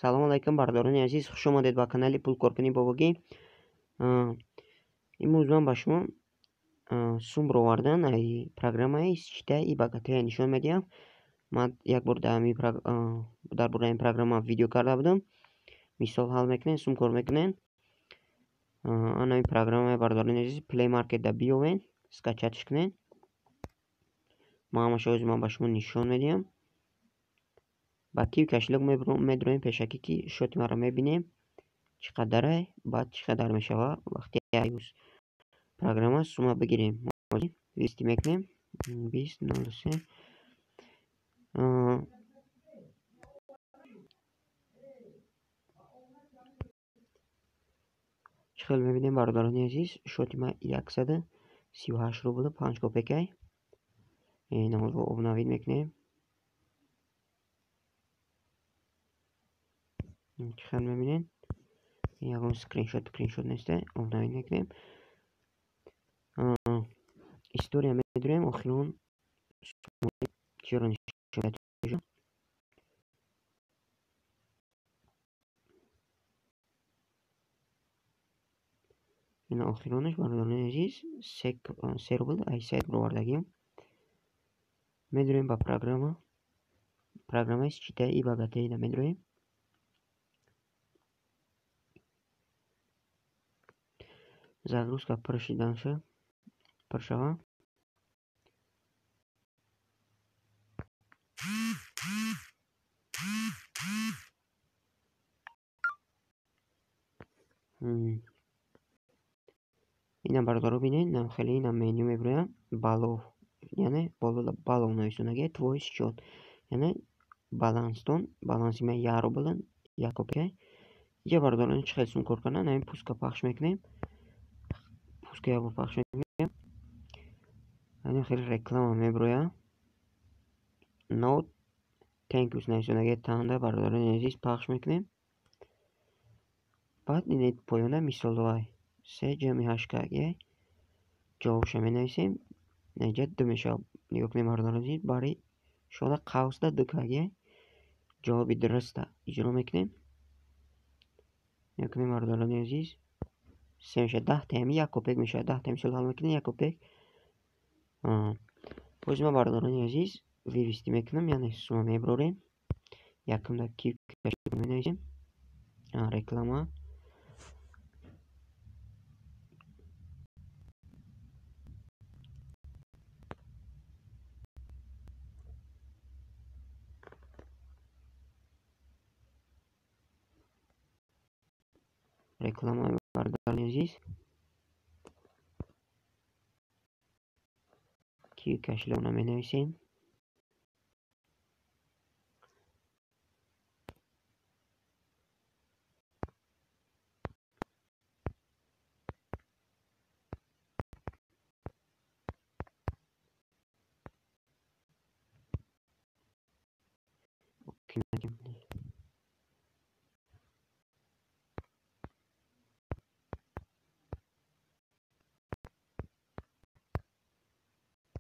Салом алайкум, бародарони азиз, хуш омадед ба канали Пулкоркунӣ Бобогӣ. Имрӯз ман ба шумо сум баровардан ай программаи Считай и богатей нишон медиҳам. Ман як бор дар бораи ин программа видео карда будам. Мисол ҳал мекунем, сум кор мекунем. Ана ин программаи, бародарони азиз, Play Market-да биёвен, скачать ш кунед. Ман ҳамаша ҳозир ман ба шумо нишон медиҳам. Ба Киви кошелёк медроем пешакӣ, ки счёт и маро мебинем, чӣ қадарай, баъд чӣ қадар мешава вақте программа сума бигирем. Ввести мекунем 20 03. Чӣ хел мебинем, бародарони азиз, счёт и ман 138 рублу 5 копейкай. Намозро обновить мекунем. Чӣ хел мебинед, ягон скриншот неста. Обновить мекунем, история медурем, охирон чиро нишон. Ина охиронаш, бародарони азиз, 3 рубл ай сайт баровардагим. Медурем ба программа, программаи Считай и богатей да медуроем. Загрузка пур шиданша, пур шава. Ина, бародаро, бинед, нам хеле ина меню мебироям, баллов, яъне боло баллов нависондаги, твой счёт, яъне баланстон, баланси ман 1 рубл 1 копейка. Иҷа, бародарон, чӣ хел сум кор кардан? Ҳамин пуска пахш мекунем, пуска як бор пахш мекунем, ҳамин хеле реклама мебирояд. No thank you нависондаги танда, бародарони азиз, пахш мекунем. Баъд инед, поёна мисолҳоай: се ҷамъи ҳашт кагия, ҷавобша менависем, инҷа ду мешавад. Нигоҳ кунем, бародарони азиз, барои шода қавсда ду кагия, ҷавоби дуруста иҷро мекунем. Нигоҳ кунем, бародарони азиз, се мешавад, 10 таами 1 копейк мешавад. 10 та мисол ҳал мекунем, 1 копейк. Боз ман, бародарони азиз, вывести мекунам, яъне сума мебарорем. Якумда Киви менависем, реклама. Реклама, бародарони азиз, Киви кошелёк ро менависем.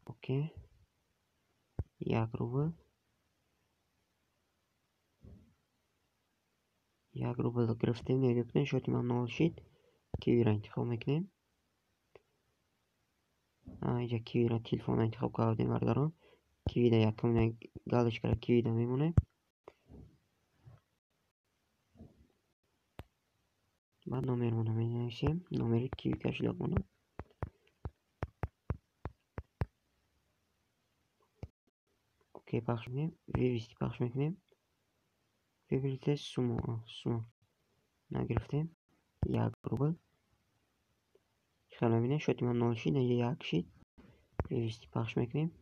Окей, 1 рубл, 1 рубл гирифтем. Нигоҳ кунед, счёт и ман нол шид. Кивиро интихоб мекунем. Инҷа Кивиро, телефонро интихоб кардем, бародарон. Кивида якум галочка ро Кивида мемонем. Баъд номермонро менависем, номери Киви кошелёк монро. Окей пахш мекунем, вывести пахш мекунем. Выберите сумму. Сумма нагирифтем, 1 рубл. Чӣ мебинед, счёт и ман нол шид, инҷа як шид. Вывести пахш мекунем.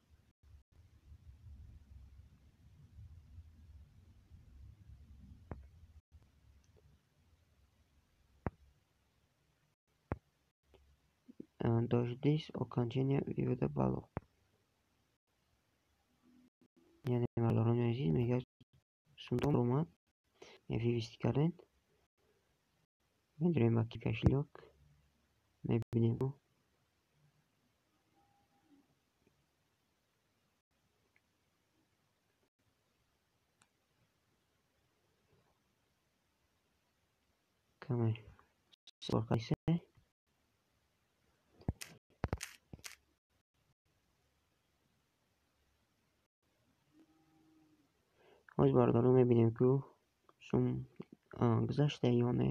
Дождись окончания вывода баллов, яъне, бародарони азиз, мегӯяд, сумтон омад. Вывести кардем, медурем ба Киви кошелёк, мебинем. Каме кор кардисе. Ҳоз бародарон мебинем, ки сум гузашта ё не.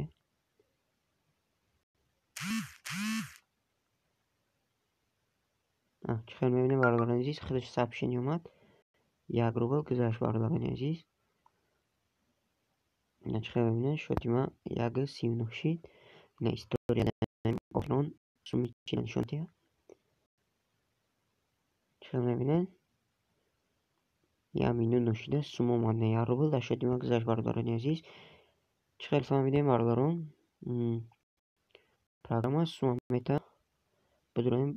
Чӣ хел мебинем, бародарони азиз, худаш сообщение омад. 1 рубл гузашт, бародарони азиз. Ина чӣ хел мебинем, счёти ма 1,39 шид. Ина история охирон суми чи нишон диҳад. Чӣ хел мебинем? 1 минут ношида сум омад, не 1 рубл дар счёти ма гузашт, бародарони азиз. Чӣ хел фаҳмидем, бародарон? Программа сум мета бидуроем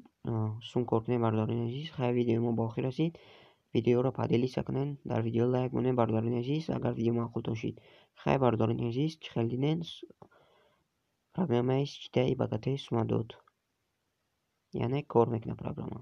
сум кор кунем, бародарони азиз. Хайр, видеои мо ба охир расид. Видеоро поделиться кунед, дар видео лайк монед, бародарони азиз, агар видео маъқултон шид. Хайр, бародарони азиз, чӣ хел дидем, программаи считаи богатей сума дод. Яъне кор мекунад программа.